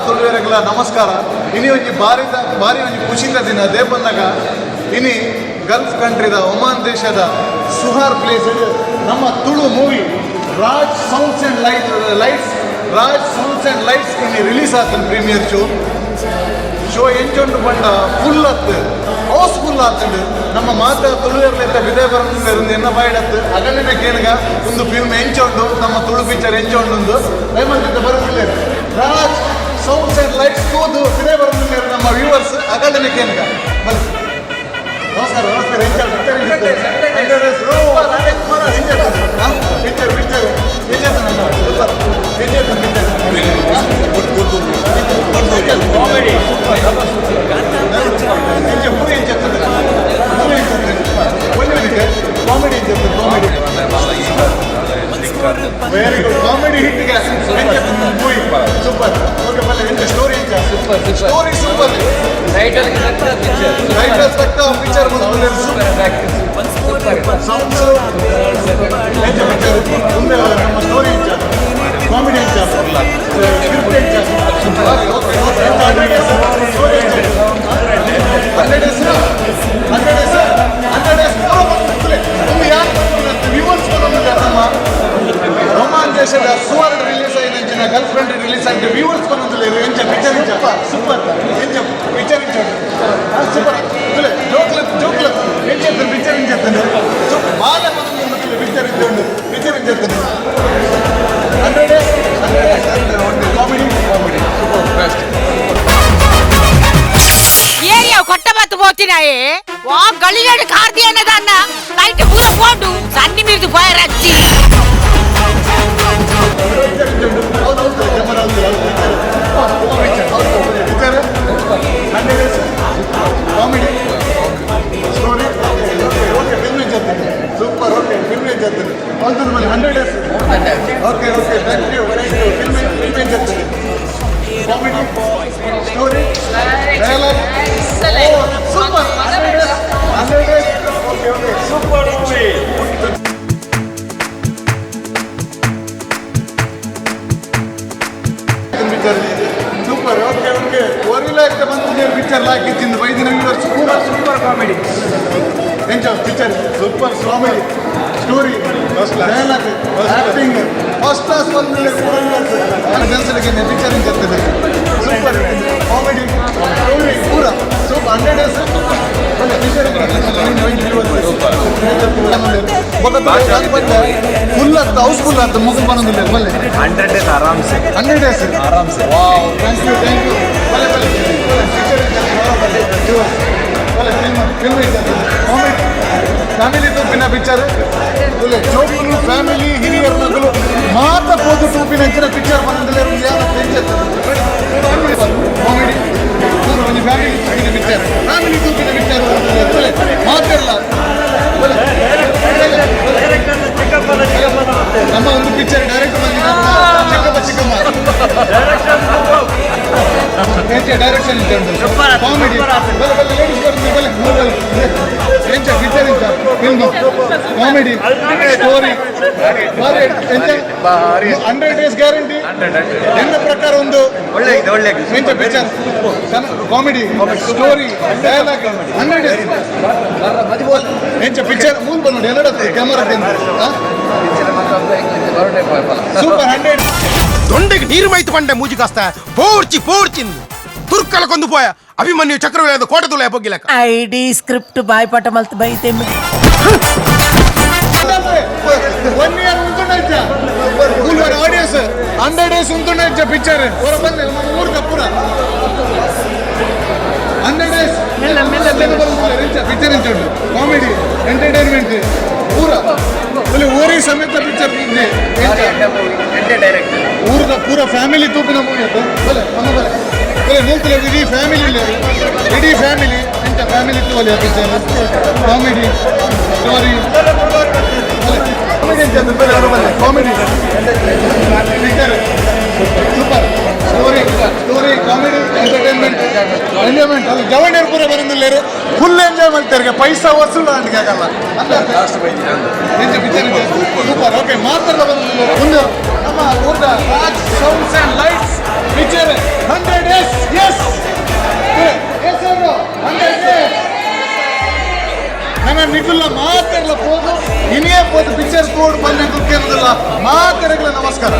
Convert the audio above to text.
ತುಳುವೆರೆಗ್ಲ ನಮಸ್ಕಾರ. ಇನಿ ಒಂಜಿ ಬಾರಿದ ಬಾರಿ ಒಂಜಿ ಖುಷಿತ ದಿನ. ದೇಪನ್ನಗ ಇನಿ ಗಲ್ಫ್ ಕಂಟ್ರಿದ ಒಮಾನ್ ದೇಶದ ಸುಹಾರ್ ಪ್ಲೇಸ್ ನಮ್ಮ Tulu movie Raj sounds and lights, Raj sounds and lights ಇನಿ ರಿಲೀಸ್ ಆತನ. ಪ್ರೀಮಿಯರ್ ಶೋ ಶೋ ಎಂಚೊಂಡು ಪಂಡ ಫುಲ್ ಅತ್ತು, ಹೌಸ್ ಫುಲ್ ಆತಂಡು. ನಮ್ಮ ಮಾತ ತುಳುವೆರ್ಲೆತ್ತ ಬಿದೆ ಬರಂದು ಎನ್ನ ಬಾಯಿಡತ್ತು ಅಗಲಿನ ಕೇಳುಗ. ಒಂದು ಫಿಲ್ಮ್ ಎಂಚೊಂಡು, ನಮ್ಮ ತುಳು ಪಿಕ್ಚರ್ ಎಂಚೊಂಡು ಒಂದು ದಯಮಾಡಿ ಬರಂದಿಲ್ಲ. ರಾಜ್ ಸೌಂಡ್ಸ್ ಅಂಡ್ ಲೈಟ್ಸ್ ತೂದು ಬಿದೆ ಬರಂದಿಲ್ಲ ನಮ್ಮ ವ್ಯೂವರ್ಸ್. ಅಗಲಿನ ಕೇಳುಗ, ಬನ್ನಿ. ನಮಸ್ಕಾರ, ನಮಸ್ಕಾರ. Picture picture super. Picture comedy. Movie ಎಂಚ? ಮೂವಿ ಎಂಚ? ಒಂದು ಮಿನಿಟ್. ಕಾಮಿಡಿ ಎಂಚ? Comedy very good. Comedy hit movie. Super. Okay, ಬಲ್ಲೆ. ಎಂಚ ಸ್ಟೋರಿ ಎಂಚ? Super. Story super. Title picture. Title ತಕ್ಕ ಪಿಕ್ಚರ್ ಬಂದು. ಸೂಪರ್. ಸೌಂಡ್ಸ್ ಎಂಚ ಪಿಕ್ಚರ್? ಮುಂದೆ ನಮ್ಮ ಸ್ಟೋರಿ ಎಂಚ? ಕಾಮಿಡಿ ಎಂಚ? ಸ್ಕ್ರಿಪ್ಟ್ ಎಂಚ? ಓಕೆ. 100 ಡೇಸ್ ಸ್ಟೋರಿ ಎಂಚ? 100 days, 100 days, 100 days. ಒಂದು ಯಾರು ವ್ಯೂವರ್ಸ್? ನಮ್ಮ ಒಮಾನ್ ದೇಶದ ಸುವರ್ಣ ರಿಲೀಸ್ అయిన ಗಲ್ಫ್ ಕಂಟ್ರಿ ರಿಲೀಸ್ ಆಗಿದೆ. ವ್ಯೂವರ್ಸ್ ಬಂದಿಲ್ಲ. ಎಂಚ ಪಿಕ್ಚರ್? ಎಂಚ? ಸೂಪರ್. ಎಂಚ ಪಿಕ್ಚರ್? ಎಂಚ? ಸೂಪರ್. ಜೋಕ್ಲ ಜೋಕ್ಲ. ಎಂಚ ಪಿಕ್ಚರ್? ಎಂಚ? ಬಾಲ ಬಂದು ಪಿಕ್ಚರ್ ಇದ್ದು. ಪಿಕ್ಚರ್ ಎಂಚ? 100 days, 100 days. Comedy, comedy super, best. Area ಕೊಟ್ಟ ಬತ್ತು పోతున్నాయే. ఓ గలిగడు కార్తీ అన్నదన్న లైట్ పూర పోండు సన్ని మీద పోయారు వచ్చి. ಹೌದು ಹೌದು, ಕ್ಯಾಮರಾ ಹೌದು. Picture 100 days, comedy, story okay. Film ಎಂಚ? Super. Okay, film ಎಂಚ? ಹೌದು, 100 days. Okay okay, thank you, thank you. Film film ಎಂಚ? Comedy, story, dialogue super. 100 days, 100 days. Okay okay. Super movie. Picture super. Okay okay. ಒರಿಲ ಬಂದು picture ಲಾಕಿತ್ತಿಂದು ಬೈದಿನ viewers ಪೂರ. Super comedy. ಎಂಚ picture? Super. Comedy, story, dialogue, acting first class. ಬಂದ ಪೂರ viewers picture ಎಂಚ? Super. Comedy, story ಪೂರ super. 100 days picture full ಆಯ್ತು, house full ಆಯ್ತು. ಮುಗಿದು ಬಂದಿಲ್ಲ ಬಲ್ಲೆ. 100 ಡೇಸ್ ಆರಾಮ್ಸೆ. 100 ಡೇಸ್. ಆರಾಮ್ಸೆ. Wow, thank you, thank you. ಬಲ್ಲೆ ಬಲ್ಲೆ ಬಲ್ಲೆ. ಪಿಕ್ಚರ್ ಬಲ್ಲೆ. Film film comedy, family ತೂಪಿನ ಪಿಕ್ಚರ್. ಒಳ್ಳೆ ಜೋಕುಲು, ಫ್ಯಾಮಿಲಿ, ಹಿರಿಯರ ಮಗಳು ಮಾತ ಪೋದು ತೂಪಿನ ಅಂಚಿನ ಪಿಕ್ಚರ್ ಬಂದಿಲ್ಲ. ಕಾಮಿಡಿ, ಒಂದು ಫ್ಯಾಮಿಲಿ ತೂಪಿನ ಪಿಕ್ಚರ್, ಫ್ಯಾಮಿಲಿ ತೂಪಿನ ಪಿಕ್ಚರ್ ಮಾತಿರಲ್ಲ. ನಮ್ಮ ಒಂದು ಪಿಕ್ಚರ್ ಡೈರೆಕ್ಟರ್ ಬಂದಿದ್ದಾರೆ, ಚಿಕ್ಕಪ್ಪ ಚಿಕ್ಕಮ್ಮ. Direction comedy. ಬಲ್ಲೆ ಬಲ್ಲೆ, ಲೇಡೀಸ್ ಬರುತ್ತೆ. ಬಲ್ಲೆ ಬಲ್ಲೆ. ಎಂಚ ಪಿಕ್ಚರ್? ಎಂಚ ಫಿಲ್ಮ್? Comedy, story ಎಂಚ? 100 ಡೇಸ್ ಗ್ಯಾರಂಟಿ. ಎನ್ನ ಪ್ರಕಾರ ಒಂದು ಒಳ್ಳೆ ಇದೆ, ಒಳ್ಳೆ. ಎಂಚ picture? Comedy, story, dialogue, 100 days. ಎಂಚ ಪಿಕ್ಚರ್? ಮೂಲ ಬಂದು ಎಲ್ಲ ಕ್ಯಾಮರಾ. ಸೂಪರ್, 100. ದೊಂಡೆಗೆ ನೀರು ಮೈತು ಪಂಡೆ ಮೂಜಿ ಕಾಸ್ತ ಪೋರ್ಚಿ ಪೋರ್ಚಿಂದು ತುರ್ಕಲ ಕೊಂದು ಪೋಯ ಅಭಿಮನ್ಯು ಚಕ್ರವ್ಯೂಹದ ಕೋಟದುಲ ಬೊಗ್ಗಿಲಕ. ಐಡಿ ಸ್ಕ್ರಿಪ್ಟ್ ಬಾಯ್ಪಾಠ ಮಲ್ತ್ ಬೈತೆ. ಒನ್ ಇಯರ್ ಉಂಟುಂಡ ಫುಲ್ ಆಡಿಯನ್ಸ್. 100 ಡೇಸ್ ಉಂಟುಂಡ ಪಿಕ್ಚರ್. ಹೊರ ಬಂದೆ ಮೂರು ತಪ್ಪುರ 100 ಡೇಸ್. ಪಿಕ್ಚರ್ ಎಂಚ ಉಂಟು? ಕಾಮಿಡಿ, ಎಂಟರ್ಟೈನ್ಮೆಂಟ್ ಪೂರ. ಅಲ್ಲಿ ಊರಿಗೆ ಸಮೇತ ಪಿಕ್ಚರ್. ಡೈರೆಕ್ಟ್. ಊರ್ದ ಪೂರ ಫ್ಯಾಮಿಲಿ ತೂಪಿನ ಮೂವಿ ಅದು. ಬಲೆ ನಮ್ಮ ಬಲೆ ಬಲೆ. ನಿಲ್ತಲೆ. ಇಡೀ ಫ್ಯಾಮಿಲಿ, ಇಡೀ ಫ್ಯಾಮಿಲಿ. ಎಂತ family ತೂವಲಿ picture. Comedy, story, comedy ಎಂತ? ಬಲೆ ಬಲೆ. Comedy picture super. Story story, comedy, entertainment, enjoyment. ಅಲ್ಲಿ ಜವಣ್ಯರು ಪೂರ ಬರಂದಿಲ್ಲೇರು. ಫುಲ್ ಎಂಜಾಯ್ ಮಾಡ್ತಾರೆ. ಪೈಸಾ ವಸೂಲ್ ಆಗಲ್ಲ. ಎಂಚ ಪಿಕ್ಚರ್? ಸೂಪರ್. ಓಕೆ, ಮಾತಾಡ ಬಂದಿಲ್ಲ. ಒಂದು ನಮ್ಮ ಊರ್ದ ರಾಜ್ ಸೌಂಡ್ಸ್ ಅಂಡ್ lights. Picture 100 days. Yes yes, 100 days. ನನ್ನ ನಿಗುಲ್ಲ ಮಾತೆರ್ಲ ಪೋದು, ಇನಿಯೇ ಪೋದು ಪಿಕ್ಚರ್ ಕೋಡ್ ಬಂದ ಕುಕ್ಕಿರೋದಿಲ್ಲ. ಮಾತೆರೆಗಳ ನಮಸ್ಕಾರ.